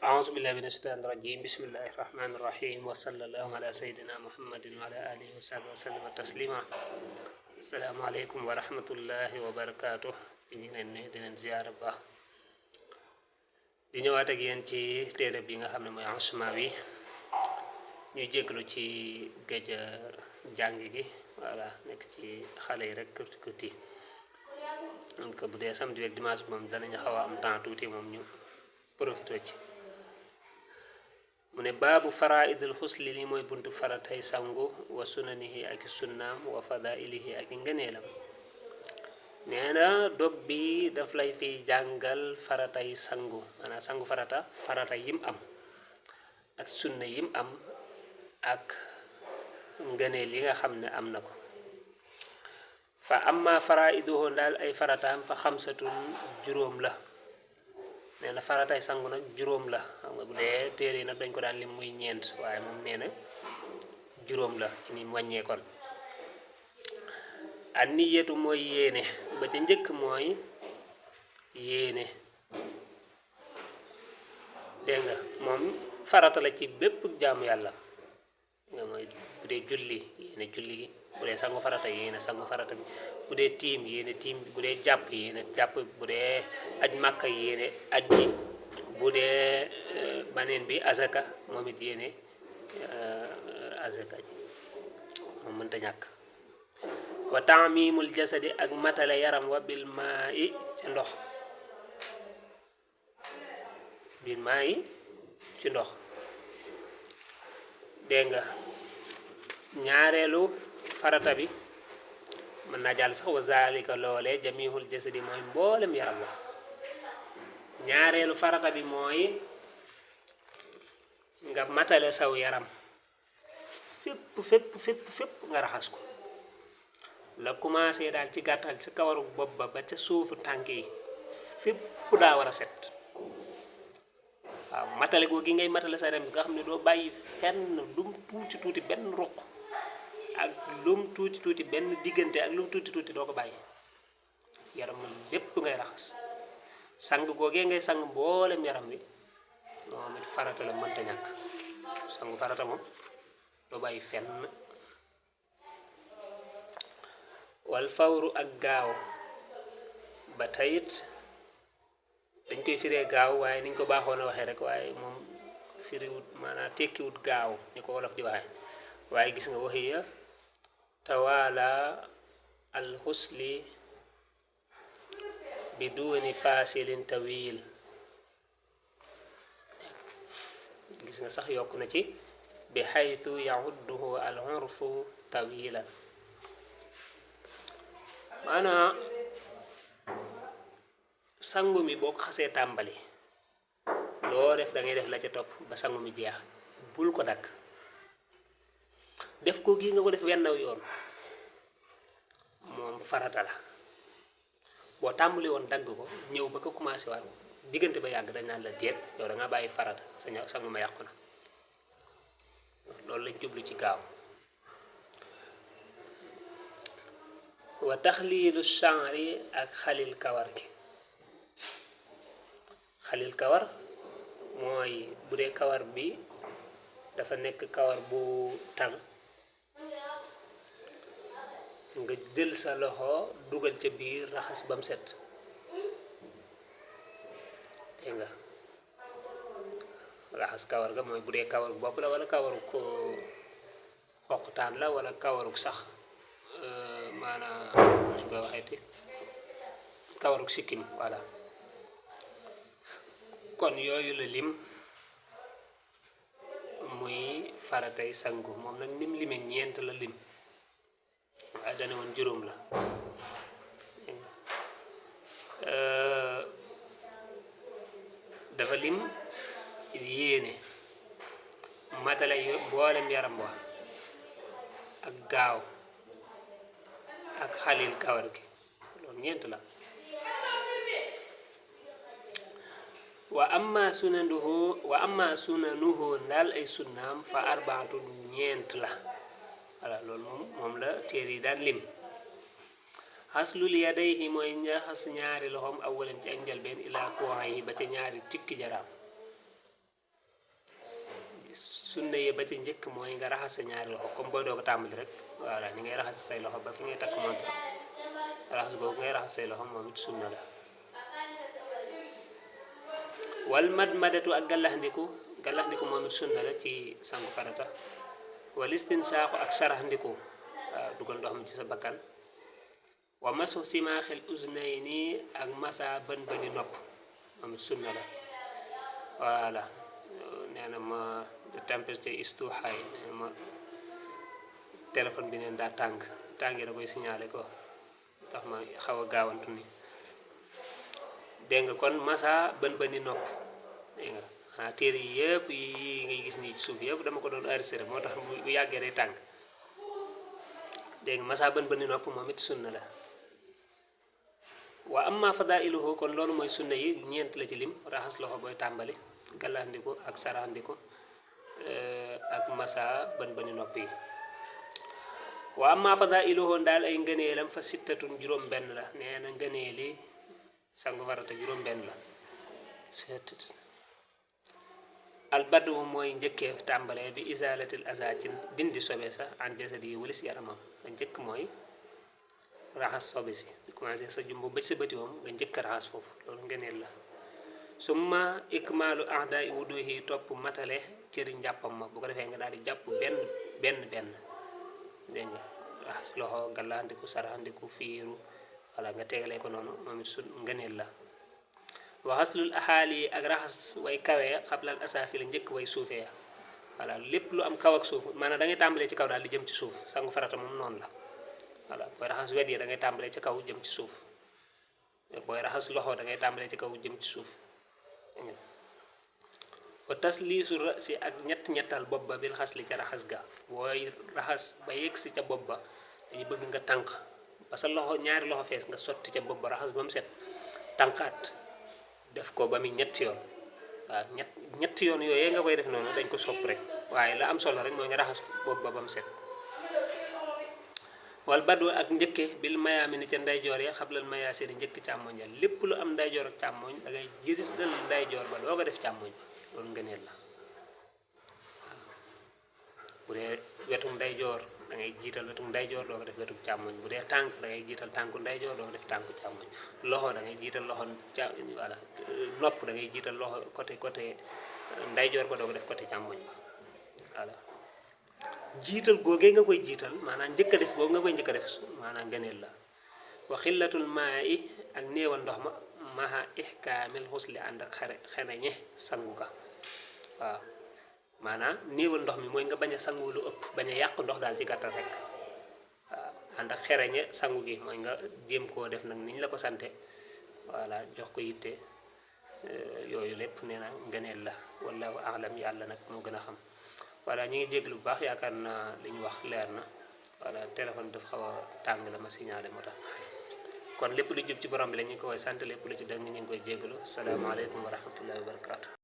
أعوذ بالله من الشيطان الرجيم بسم الله الرحمن الرحيم وصلى الله على سيدنا محمد وعلى آله وصحبه وسلم تسليما السلام عليكم ورحمة الله وبركاته ñu leen ne di leen ziyaara bu baax di ñëwaat ak yéen ci téere bi nga xam ne mooy Ashmawi ñuy jégalu ci géej jàng gi voilà nekk ci xale yi rek kurti kurti donc bu dee samedi ak dimanche moom danañu xaw a am temps tuuti moom ñu profité ci mu ne baabu faraidul xusli li mooy buntu faratay sangu wa sunanihi ak sunnaam wa fadailihi ak ngëneelam nee na dog bi daf lay fiy jàngal faratay sangu maanaam sangu farata yim am ak sunna yim am ak ngëneel yi nga xam ne am na ko fa amma faraiduhu daal ay farataam fa xamsatun juróom la nee na faratay sangu nag juróom la xam nga bu dee téere yi nag dañ ko daan lim muy ñeent waaye moom nee na juróom la ci ni wàññeekoon an niyatu mooy yéene ba ca njëkk mooy yéene dégg nga moom farata la ci bépp jaamu yàlla nga mooy bu dee julli yéene julli gi bu dee sangu farata yéene sangu farata bi bu dee tiim yéene tiim bi bu dee jàpp yéene jàpp bu dee aj màkka yéene aj ji bu dee baneen bi azaka moom it yéene azaka ji moom mënta ñàkk wa taamimul jasadi ak matale yaram wa bil maa yi ci ndox bil maa yi ci ndox dégg nga ñaareelu farata bi mën naa jàll sax wa zalika loolee jamihul jasadi mooy mboolem yaram la ñaareelu farata bi mooy nga matale saw yaram fépp nga raxas ko la commencé daal ci gàttal ci kawaru bopp ba ba ca suufu tànk yi fépp daa war a set waaw matale googu gi ngay matale sa yaram nga xam ne doo bàyyi fenn lum tuuti benn ruq ak lum tuuti benn diggante ak lum tuuti doo ko bàyyi yaram lépp ngay raxas sang googee ngay sang mboolem yaram wi moom it farata la mënta ñàkk sangu farata moom doo bàyyi fenn wal fawru ak gaaw ba tayit dañ koy firee gaaw waaye niñ ko baaxoon a waxee rek waaye moom firiwut maanaam tekkiwut gaaw ni ko wolof di waxee waaye gis nga waxiya tawaala al xusli bi duuni fasilin tawil gis nga sax yokk na ci bi xaytu yaxudduhu al urfu tawilan maanaam sangu mi boo ko xasee tàmbali loo def da ngay def la ca topp ba sangu mi jeex bul ko dagg def ko gi nga ko def wenn yoon moom farata la boo tàmbali woon dagg ko ñëw ba ko commencé waat diggante ba yàgg dañ naan la déet yow da nga bàyyi farata sangu ma yàqu na loolu lañ jublu ci gaaw wa taxliilu chanri ak xalil kawar gi xalil kawar mooy bu dee kawar bi dafa nekk kawar bu tal nga jël sa loxo dugal ca biir raxas bam set dégg nga raxas kawar ga mooy bu dee kawaru bopp la wala kawaru ko xoqtaan la wala kawaru sax maanaam ñu koy waxeeti kawaruk sikkim voilà kon yooyu la lim muy faratay sangu moom nag nim lime ñeent la lim waaye dane woon juróom la dafa lim yéene matale boolem yaram wa ak gaaw ak xalil kawar gi loolu ñeent la wa amma sunanuhu ndaal ay sunnaam fa arbaatu ñeent la voilà loolu moom la téere yi daan lim xaslul yadayhi mooy ñaxas ñaari loxoom awalan ci ak njëlbeen ilaa kuwaay yi ba ca ñaari tikki jaraam sunna yi ba ci njëkk mooy nga raxas sa ñaari loxo comme booy doog a tàmbali rek voilà ni ngay raxas say loxo ba fi ngay takk montre raxas googu ngay raxas say loxo moom it sunna la wal madmadatu ak gallaxndiku moom it sunna la ci sangu farata wal istinsaaxu ak saraxndiku waaw dugal ndox mi ci sa bakkan wa masu simaaxil uznayni ak masa bën bëni nopp moom it sunna la voilà nee na ma température is too high nee ma téléphone bi neen daa tàng da koy signalé ko tax ma xaw a gaawantu ni dégg nga kon masa bën bëni nopp dégg nga téere yi yëpp yi ngay gis nii ci suuf yëpp dama ko doon enregistré moo tax bu yàggee day tàng dégg nga masa bën bëni nopp moom it sunna la wa amma fadailuhu kon loolu mooy sunna yi ñeent la ci lim raxas loxo booy tàmbali gallaxndiku ak saraxndiku ak masa bën bëni nopp yi wa amma fadailuhu daal ay ngëneelam fa sittatun juróom benn la nee na ngëneeli sangu farata juróom benn la albadu mooy njëkkee tàmbalee bi isalatil aza ci dindi sobe sa en jasadi yi walis yaramam nga njëkk mooy raxas sobe si commencé sa jumbo bëj sa bëti moom nga njëkk raxas foofu loolu ngëneel la summa ikmaalu ahdaay wuduhi topp matale cëri njàppam ma bu ko defee nga daal di jàpp benn dégg nga raxas loxo gallaxndiku saraxndiku fiiru wala nga tegalee ko noonu moom it su ngëneel la waxaslul axaali ak raxas way kawee xablal asaafi la njëkk way suufee voilà lépp lu am kaw ak suuf maanaam da ngay tàmbalee ci kaw daal di jëm ci suuf sangu farata moom noonu la voilà booy raxas wet yi da ngay tàmbalee ci kaw jëm ci suuf booy raxas loxo da ngay tàmbalee ci kaw jëm ci suuf wa tasliisu rasi ak ñettal bopp ba bil xas li ca raxas ga booy raxas ba yegg si ca bopp ba dañu bëgg nga tànk ba sa loxo ñaari loxo fees nga sotti ca bopp ba raxas ba mu set tànkaat def ko ba muy ñetti yoon waaw ñetti yoon yooyu nga koy def noonu dañ ko sopp rek waaye la am solo rek mooy nga raxas bopp ba mu set wal badu ak njëkke bil mayaami ni ca ndeyjoor ya xablal mayaa seeni njëkk càmmoñ ya lépp lu am ndeyjoor ak càmmoñ da ngay jiital ndeyjoor ba doo ko def càmmoñ ba loolu ngëneel la waaw bu dee wetum ndeyjoor da ngay jiital wetum ndeyjoor doo ko def wetum càmmoñ bu dee tànk da ngay jiital tànku ndeyjoor doo ko def tànku càmmoñ loxo da ngay jiital loxo voilà nopp da ngay jiital loxo côté ndeyjoor ba doo ko def côté càmmoñ ba voilà jiital googee nga koy jiital maanaam njëkk a def googu nga koy njëkk a def maanaam ngëneel la wa xillatul maa yi ak néewal ndox ma maha ihkaamil xusli ànd ak xereñe sangu ka waaw maanaam néewal ndox mi mooy nga bañ a sangu lu ëpp bañ a yàq ndox daal ci gàttal rek waaw ànd ak xereñe sangu gi mooy nga jéem koo def nag niñ la ko sante voilà jox ko yitte yooyu lépp nee na ngëneel la wallahu aalam yàlla nag moo gën a xam voilà ñu ngi jéglu bu baax yaakaar naa li ñu wax leer na voilà téléphone dafa xaw a tàng la ma signalé moo tax kon lépp lu jub ci borom bi la ñu ngi koy sant lépp lu ci dëng ñu ngi koy jéglu salaamaaleykum wa rahmatullahi wa barakaatu.